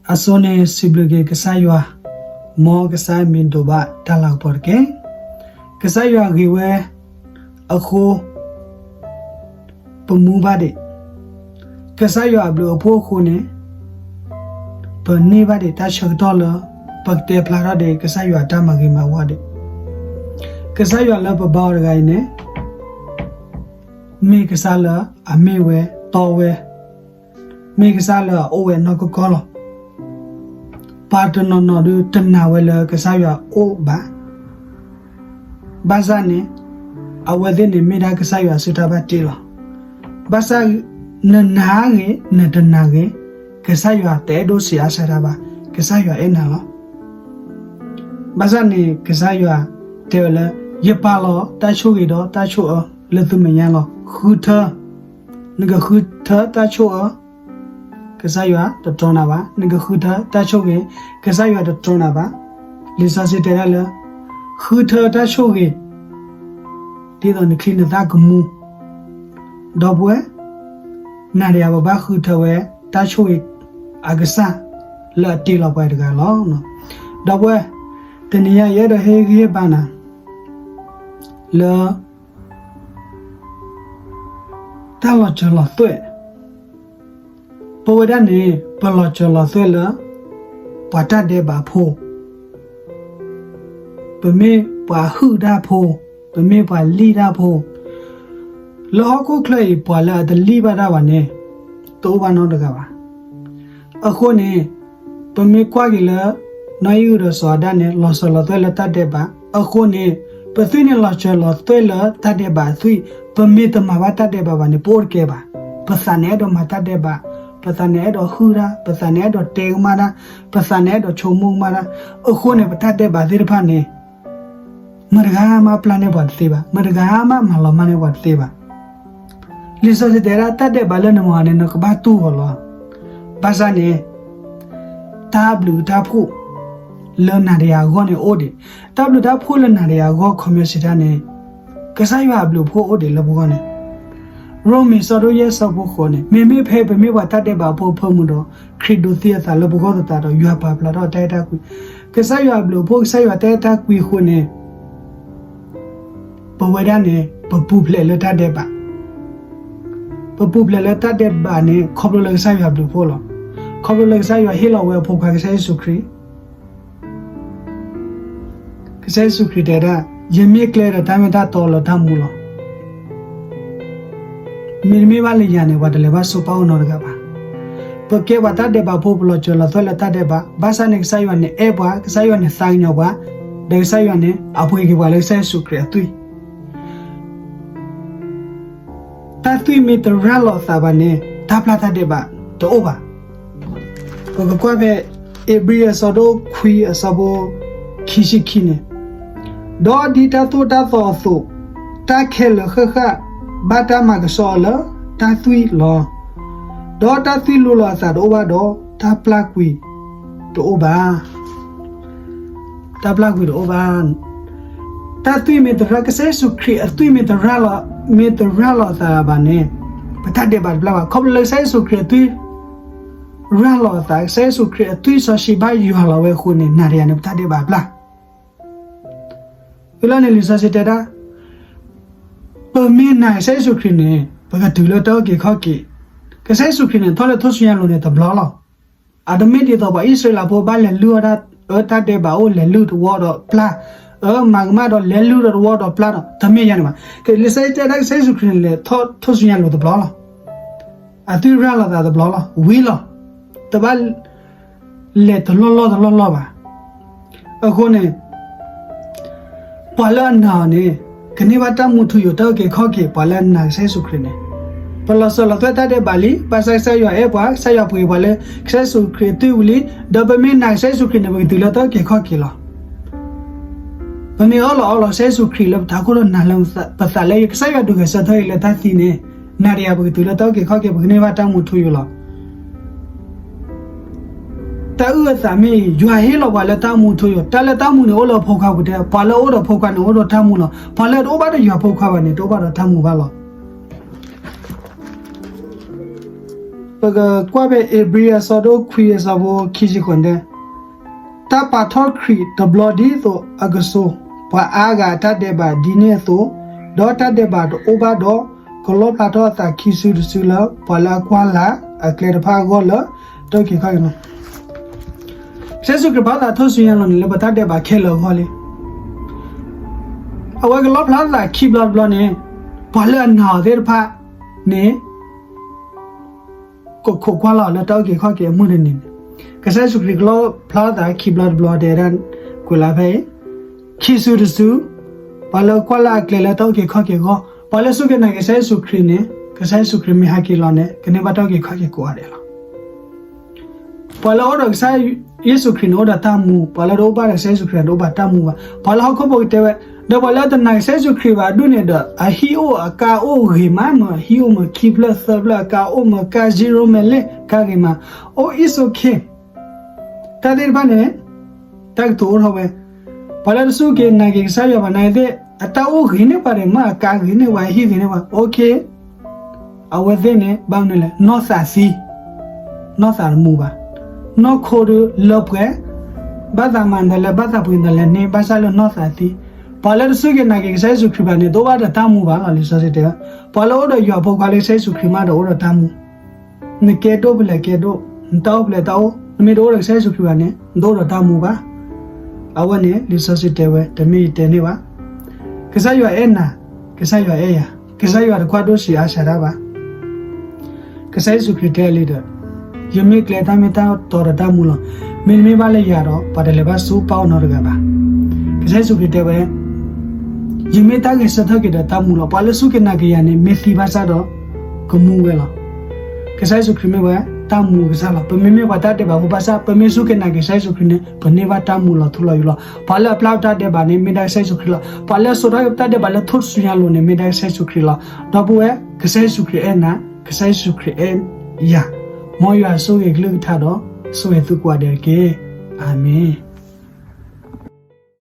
အဆိန့ၣ်စံးဘျုးက့ၤကစၢ်ယွၤ, မ်ကစၢ်မံၤဒိးဘၣ်တၢ်လၤကပီၤတက့ၢ်. ကစၢ်ယွၤဂ့ၤဝဲအဃိ, ပမူဘၣ်ဒံး, ကစၢ်ယွၤအဘျုးအဖှိၣ်အဃိန့ၣ်, ပန့ၢ်ဘၣ်ဒံးတၢ်ဆၢကတီၢ်လၢ ပကတဲဖျါထီၣ်ဒံးကစၢ်ယွၤအတၢ်မၤဂ့ၤမၤဝါဒံး. ကစၢ်ယွၤလၢပဘါအီၤတဂၤအံၤန့ၣ် မ့ၢ်ကစၢ်လၢအမ့ၢ်ဝဲတီဝဲ, မ့ၢ်ကစၢ်လၢအအိၣ်ဝဲနီၢ်ကီၢ်ကီၢ်လီၤ. ပှၤတနီၤနီၤဒုးတနာ်ဝဲလၢကစၢ်ယွၤအိၣ်ဘၣ်. ဘၣ်ဆၣ်န့ၣ်, အဝဲသ့ၣ်န့ၣ်မ့ၢ်ဒၣ်ကစၢ်ယွၤအစုတၢ်ဘၣ်တ့လီၤ. ဘၣ်ဆၣ်, နနာ်ဂ့ၤ, နတနာ်ဂ့ၤ, ကစၢ်ယွၤတအဲၣ်ဒိးဆံးအါဆၢတၢ်ဘၣ်, ကစၢ်ယွၤအဲၣ်နၤလီၤ. ဘၣ်ဆၣ်န့ၣ် ကစၢ်ယွၤတဲဝဲလၢ, ယပာ်လီၤတၢ်ဆိၣ်ဂ့ၤဒီးတၢ်ဆိၣ်အၢလၢသုမဲာ်ညါလီၤ. ဃုထၢ, နကဃုထၢတၢ်ဆိၣ်အၢ, ကစၢ်ယွၤတတြီနၤဘၣ်. နကဃုထၢတၢ်ဆိၣ်ဂ့ၤ, ကစၢ်ယွၤတတြီနၤဘၣ်. လံာ်စီဆှံတဲဒၣ်လၢ, ဃုထၢတၢ်ဆိၣ်ဂ့ၤ ဒ်သိးနချံနသၣ်ကမူ, ဒီပုၢ်ဝဲၢ်, နၤဒီးယၤပဘၣ်ဃုထၢဝဲတၢ်ဆိၣ်ဂ့ၤအကစၢ်လၢအတ့လီၤပှၤတဂၤလီၤ. ဒီပုၢ်ဝဲၢ်, တနံၤညါယအဲၣ်ဒိးဟ့ၣ်ဂံၢ်ဟ့ၣ်ဘါနၤလၢ တၢ်လီၤစၢၤလီၤသွဲၣ်, ပဝဲဒၣ်န့ၣ် ပလီၤစၢၤလီၤသွဲၣ်လၢ ပှၤတၢ်ဒဲးဘးဖိ, ပမ့ၢ်ပှၤဟုၣ်တၢ်ဖိ, ပမ့ၢ်ပှၤလံၣ်တၢ်ဖိ, လၢဟီၣ်ခိၣ်ချၢအံၤ ပှၤလၢအတလံၣ်ဘၣ်တၢ်ဘၣ်န့ၣ် တအိၣ်ဘၣ်နီတဂၤဘၣ်. အဃိန့ၣ်, ပမ့ၢ်ကွၢ်က့ၤလၢ နီၢ်အံၣ်အုၣ်ဒီးစီၤအၤဒၣ်န့ၣ် လီၤစၢၤလီၤသွဲၣ်လၢတၢ်ဒဲးဘး, အဃိန့ၣ်, ပသွံၣ်န့ၣ်လီၤစၢၤလီၤသွဲၣ်လၢတၢ်ဒဲးဘးအသွံၣ်, ပမ့ၢ်တမၤဘၣ်တၢ်ဒဲးဘးဘၣ်န့ၣ် ပအိၣ်တကဲဘၣ်. ပသးန့ၣ်အဲၣ်ဒိးမၤတၢ်ဒဲးဘး, ပသးန့ၣ်အဲၣ်ဒိးဟုၣ်တၢ်, ပသးန့ၣ်အဲၣ်ဒိးတဲကမၣ်တၢ်, ပသးန့ၣ်အဲၣ်ဒိးဆိကမိၣ်ကမၣ်တၢ်, အဃိန့ၣ် ပတၢ်ဒဲးဘးသ့ၣ်တဖၣ်န့ၣ် မတၤတဂၤမးပျၢ်န့ၢ်ပှၤတသ့ဘၣ်, မတၤတဂၤမးမၤလီၤမၢ်န့ၢ်ပှၤတသ့ဘၣ်. လံာ်စီဆှံတဲဒၣ် တၢ်ဒဲးဘးလၢနမၤန့ၣ် နကဘၣ်တူၢ်အီၤလီၤ. ဘၣ်ဆၣ်န့ၣ်, တၢ်ဘျုးတၢ်ဖှိၣ်လၢနၤဒီးယၤအဂီၢ်န့ၣ်အိၣ်ဒံး, တၢ်ဘျုးတၢ်ဖှိၣ်လၢနၤဒီးယၤအဂီၢ် ခီပညီစံးတၢ်န့ၣ်, ကစၢ်ယွၤအဘျုးအဖှိၣ်အိၣ်ဒံးလၢပဂီၢ်န့ၣ် ရိမ့ၤဆၢဒိၣ်ယဲၢ်ဆၢဖိဃိးန့ၣ်, မ့မ့ၢ်ဖဲပမ့ၢ်ပှၤတၢ်ဒဲးဘးဖိအဖၢမုၢ်ဒီး, ခရံာ်ဒိးသံအသးလၢပဂီၢ်သတးဒီး ယွၤပာ်ဖျါထီၣ်တၢ်အဲၣ်တၢ်ကွံ, ကစၢ်ယွၤအဘျုးအဖှိၣ် ကစၢ်ယွၤတၢ်အဲၣ်တၢ်ကွံအဃိန့ၣ်, ပဝဲဒၣ်န့ၣ် ပပူၤဖျဲးလၢတၢ်ဒဲးဘး, ပပူၤဖျဲးလၢတၢ်ဒဲးဘးန့ၣ် ခီဖျိလၢကစၢ်ယွၤအဘျုးအဖှိၣ်လီၤ. ခီဖျိလၢကစၢ်ယွၤဟ့ၣ်လီၤဝဲအဖိခွါကစၢ်ယ့ၣ်ၡူးခရံာ် ကစၢ်ယ့ၣ်ၡူးခရံာ်တဲဒၣ်, ယမ့ၢ်ကျဲဒီးတၢ်မ့ၢ်တၢ်တီလၢတၢ်မူလီၤ. မ့တမ့ၢ်ဘၣ်လၢယၤန့ၣ် ပှၤတလဲၤဘၣ်ဆူပၢ်အအိၣ်နီတဂၤဘၣ်. ပကဲပှၤတၢ်ဒဲးဘးဖိ ပလီၤစၢၤလီၤသွဲၣ်လၢတၢ်ဒဲးဘး, ဘၣ်ဆၣ်န့ၣ် ကစၢ်ယွၤန့ၣ်အဲၣ်ပှၤ, ကစၢ်ယွၤန့ၣ်သးကညီၤပှၤ, ဒီးကစၢ်ယွၤန့ၣ် အပှ့ၤက့ၤပှၤလၢကစၢ်ယ့ၣ်ၡူးခရံာ်အသွံၣ် တၢ်သွံၣ်မ့ၢ်တရၤလီၤအသးဘၣ်န့ၣ် တၢ်ပျၢ်တၢ်ဒဲးဘးတအိၣ်ဘၣ်. ပကကွၢ်ဖဲ ဧ့ၤဘြံၤအဆၢဒိၣ်ခွံအဆၢဖိခံဆံခံန့ၣ်, ဒီးဒ်တၢ်သိၣ်တၢ်သီအသိး, တၢ်ခဲလၢာ်ဃၣ်ဃၣ် ဘၣ်တၢ်မၤကဆှီအီၤလၢတၢ်သွံၣ်လီၤ. ဒီးတၢ်သွံၣ်လိၤလီၤအသးတအိၣ်ဘၣ်ဒီး တၢ်ပျၢ်ကွံာ်တအိၣ်ဘၣ်. တၢ်ပျၢ်ကွံာ်တအိၣ်ဘၣ်. တၢ်သွံၣ်မ့ၢ်တရၤ, ကစၢ်ယ့ၣ်ၡူးခရံာ်အသွံၣ်မ့ၢ်တရၤလီၤ, မ့ၢ်တရၤလီၤအသးဘၣ်န့ၣ် ပတၢ်ဒဲးဘးတပျၢ်ဘၣ်. ခီဖျိလၢကစၢ်ယ့ၣ်ၡူးခရံာ်အသွံၣ်ရၤလီၤအသး, ကစၢ်ယ့ၣ်ၡူးခရံာ်အသွံၣ်စီဆှံဘၣ်ယွၤလီၤဝဲအဃိန့ၣ် နၤဒီးယၤန့ၣ် ပတၢ်ဒဲးဘးပျၢ် ဝံၤလီၤန့ၣ် လံာ်စီဆှံတဲဒၣ်, ပမ့ၢ်နာ်ကစၢ်ယ့ၣ်ၡူးခရံာ်န့ၣ် ပကတုၤလၢတၢ်အုၣ်က့ၤခီၣ်က့ၤ. ကစၢ်ယ့ၣ်ၡူးခရံာ်န့ၣ် ထီၣ်လၢထူၣ်စုညါလိၤန့ၣ်တဘျီလီၤ. အတမ့ၢ်ဒ်သိးပှၤအံၣ်စရ့လးဖိဘၣ်လဲၤလုၢ်အီၣ်ဒၣ်, အၢ တၢ်ဒဲးဘးအိၣ်လဲၤလုၢ်တဝီဒီးပျၢ်, အၢ မၤကမၣ်ဒီးလဲၤလုၢ်ဒီးတဝီဒီးပျၢ်ဒီး တမ့ၢ်ယၤန့ၣ်ဘၣ်. လံာ်စီဆှံတဲဒၣ် ကစၢ်ယ့ၣ်ၡူးခရံာ်န့ၣ်လဲၤထီၣ်ထူၣ်စုညါလိၤတဘျီလီၤ. အသွံၣ်ရၤလီၤသးတဘျီလီၤ, ဝံၤလီၤ. တဘၣ်လဲၤတလီၢ်လီၢ်တလီၢ်လီၢ်ဘၣ်. အဃိန့ၣ် ပှၤလၢအနာ်အီၤန့ၣ် ကန့ၢ်ဘၣ်တၢ်မူထူယိာ် တၢ်အုၣ်က့ၤခီၣ်က့ၤ ပှၤလၢအနာ်ကစၢ်ယ့ၣ်ၡူးခရံာ်န့ၣ်. ပလီၤစၢၤလီၤသွဲၣ်တၢ်ဒဲးဘးလံ, ဘၣ်ဆၣ်ကစၢ်ယွၤအဲၣ်ပှၤ, ကစၢ်ယွၤပှ့ၤပှၤလၢ ကစၢ်ယ့ၣ်ၡူးခရံာ်အသွံၣ်ဝံၤလံ, ဒီးပမ့ၢ်နာ်ကစၢ်ယ့ၣ်ၡူးခရံာ်န့ၣ် ပကတုၤလၢတၢ်အုၣ်က့ၤခီၣ်က့ၤလီၤ. ပမ့ၢ်အၢၣ်လီၤအီလီၤကစၢ်ယ့ၣ်ၡူးခရံာ်လၢပထးခိၣ်ဒီးနာ်လၢပသးလၢ ကစၢ်ယွၤဒုးဂဲၤဆၢထၢၣ်အံၤလၢတၢ်သံန့ၣ်, နၤဒီးယၤပကတုၤလၢတၢ်အုၣ်က့ၤခီၣ်က့ၤ ပကန့ၢ်ဘၣ်တၢ်မူထူယိာ်လီၤ. တၢ်အုၣ်အသးမ့ၢ်အံၤ ယွၤဟ့ၣ်လီၤပှၤလၢတၢ်မူထူယိာ်, တၢ်လၢတၢ်မူန့ၣ်အိၣ်လၢအဖိခွါပူၤတဲ, ပှၤလၢအအိၣ်ဒီးဖိခွါန့ၣ်အိၣ်ဒီးတၢ်မူလီၤ. ပှၤလၢအတအိၣ်ဘၣ်ဒီးယွၤဖိခွါဘၣ်န့ၣ် တအိၣ်ဘၣ်ဒီးတၢ်မူဘၣ်လီၤ. ပကကွၢ်ဖဲဧ့ၤဘြံၤအဆၢဒိၣ်ခွံအဆၢဖိခံဆံဃိးတဲ, တၢ်ပာ်ထီၣ်ခရံာ်တဘျီဒ်သိးအကစိၤ ပှၤအါဂၤအတၢ်ဒဲးဘးဒ်န့ၣ်အသိး, ဒီးတၢ်ဒဲးဘးတအိၣ်ဘၣ်ဒီး, ကလီၣ်ဖျါထီၣ်အသးခံစုတစုလၢ ပှၤလၢအကွၢ်လၢ်အကျဲတဖၣ်အဂီၢ်လၢ တၢ်အုၣ်က့ၤခီၣ်က့ၤန့ၣ်လီၤ. ကစၢ်ယ့ၣ်ၡူးခရံာ်ဘၣ်သးထီၣ်ဆူညါလီၤန့ၣ် လၢပတၢ်ဒဲးဘးခဲလၢာ်အဂီၢ်လံ. အဝဲကလီၣ်ဖျါထီၣ်သးခံဘျီတဘျီန့ၣ်, ပှၤလၢအနာ်အီၤသ့ၣ်တဖၣ်န့ၣ် ကခိးကွၢ်လီၤအီၤလၢတၢ်အုၣ်က့ၤခီၣ်က့ၤအမုၢ်တနံၤန့ၣ်, ကစၢ်ယ့ၣ်ၡူးခရံာ်ကလီၣ်ဖျါထီၣ်သးခံဘျီတဘျီ တဲဒၣ်ကွဲးလီၤဖဲအံၤ, ခံစုတစု, ပှၤလၢကွၢ်လၢ်အကျဲလၢတၢ်အုၣ်က့ၤခီၣ်က့ၤအဂီၢ်, ပှၤလၢစူၢ်က့ၤနာ်က့ၤကစၢ်ယ့ၣ်ၡူးခရံာ်န့ၣ်, ကစၢ်ယ့ၣ်ၡူးခရံာ်မ့ၢ်ဟဲက့ၤလီၤန့ၣ် ကန့ၢ်ဘၣ်တၢ်အုၣ်က့ၤခီၣ်က့ၤကိးဂၤဒဲးလီၤ. ပှၤလၢအိၣ်ဒီးကစၢ်ယ့ၣ်ၡူးခရံာ်န့ၣ် အိၣ်ဒီးတၢ်မူ, ပှၤလၢတအိၣ်ဘၣ်ဒီးကစၢ်ယ့ၣ်ၡူးခရံာ်န့ၣ် တအိၣ်ဘၣ်တၢ်မူဘၣ်. ပှၤလၢဟီၣ်ခိၣ်ဖိကတဲဝဲ, ဒီးပှၤလၢတနာ်ကစၢ်ယ့ၣ်ၡူးခရံာ်ဘၣ်ဒူၣ်န့ၣ်ဒီး အဟံၣ်အိၣ်အကါအိၣ်ဂ့ၤမးမၢ်, ဟံၣ်အိၣ်မၢ်ခံဖျၢၣ်သၢဖျၢၣ်အကါအိၣ်မၢ်, ကါ zero မ့ၢ်လဲၣ် ကါဂ့ၤမး, အိၣ် it's okay. တၢ်သ့ၣ်တဖၣ်န့ၣ် တၢ်ကတိၤအိၣ်ထီၣ်ဝဲ, ပှၤလၢတစူၢ်က့ၤနာ်က့ၤကစၢ်ယွၤဘၣ်နာ်သ့ၣ်, အတၢ်အိၣ်ဂ့ၤန့ၢ်ပှၤဒံးမး, အကါဂ့ၤန့ၢ်ပှၤ, ဟံၣ်ဂ့ၤန့ၢ်ပှၤ, okay. အဝဲသ့ၣ်န့ၣ် ဘၣ်မနုၤလဲၣ်, နီၢ်သးသံ, နီၢ်သးတမူဘၣ်, နီၢ်ခိဒုးလၢပှဲၤ, ဘၣ်သးမၤဒ်လဲၣ် ဘၣ်သးပှ့ၤဒ်လဲၣ်န့ၣ် ဘၣ်ဆၣ်လၢနီၢ်သးသံ. ပှၤလၢတစူၢ်က့ၤနာ်က့ၤကစၢ်ယ့ၣ်ၡူးခရံာ်ဘၣ်န့ၣ် တအိၣ်ဘၣ်ဒီးတၢ်မူဘၣ်လီၤ. လံာ်စီဆှံတဲဝဲ, ပှၤလၢအိၣ်ဒီးယွၤအဖိခွါလၢကစၢ်ယ့ၣ်ၡူးခရံာ်မးဒီးအိၣ်ဒီးတၢ်မူ နကဲဒိၣ်ဖဲလဲၣ်ကဲဒိၣ်, နတၢ်အိၣ်ဖဲလဲၣ်တၢ်အိၣ်, နမ့ၢ်တအိၣ်ဒီးကစၢ်ယ့ၣ်ၡူးခရံာ်ဘၣ်န့ၣ် နတအိၣ်ဒီးတၢ်မူဘၣ်. အဝဲန့ၣ် လံာ်စီဆှံတဲဝဲ, တမ့ၢ်ယတဲန့ၢ်ဘၣ်. ကစၢ်ယွၤအဲၣ်နၤ, ကစၢ်ယွၤအဲၣ်ယၤ, ကစၢ်ယွၤတကွၢ်ဒိၣ်ဆံးအါဆံးတၢ်ဘၣ်. ကစၢ်ယ့ၣ်ၡူးခရံာ်တဲလံဒီး, ယမ့ၢ်ကျဲတၢ်မ့ၢ်တၢ်တီဒီးတၢ်မူလီၤ. မ့တမ့ၢ်ဘၣ်လၢယၤဒီး ပှၤတလဲၤဘၣ်ဆူပၢ်အအိၣ်နီတဂၤဘၣ်. ကစၢ်ယ့ၣ်ၡူးခရံာ်တဲဝဲ ယမ့ၢ်တၢ်ဂဲၤဆၢထၢၣ်က့ၤဒီးတၢ်မူလီၤ. ပှၤလၢစူၢ်က့ၤနာ်က့ၤယၤန့ၣ် မ့ၢ်သံဘၣ်ဆၣ်ဒီး ကမူဝဲလီၤ. ကစၢ်ယ့ၣ်ၡူးခရံာ်မ့ၢ်ဝဲတၢ်မူအကစၢ်လီၤ. ပမ့မ့ၢ်ပှၤတၢ်ဒဲးဘးဖိဘၣ်ဆၣ် ပမ့ၢ်စူၢ်က့ၤနာ်က့ၤကစၢ်ယ့ၣ်ၡူးခရံာ်န့ၣ် ပန့ၢ်ဘၣ်တၢ်မူလီၤထူလီၤယိာ်လီၤ. ပှၤလၢအပျၢ်တၢ်ဒဲးဘးန့ၣ် မ့ၢ်ဒၣ်ကစၢ်ယ့ၣ်ၡူးခရံာ်လီၤ. ပှၤလၢအစိာ်ထီၣ်တၢ်ဒဲးဘးလၢထူၣ်စုညါအလိၤန့ၣ် မ့ၢ်ဒၣ်ကစၢ်ယ့ၣ်ၡူးခရံာ်လီၤ. ဒီပုၢ်ဝဲၢ်, ကစၢ်ယ့ၣ်ၡူးခရံာ်အဲၣ်နၤ, ကစၢ်ယ့ၣ်ၡူးခရံာ်အဲၣ်ယၤ, မ်ယွၤဆိၣ်ဂ့ၤကလုၢ်ကထါဒီး ဆိၣ်ဂ့ၤသုကိးဂၤဒဲးတက့ၢ်. အၤမ့ၣ်.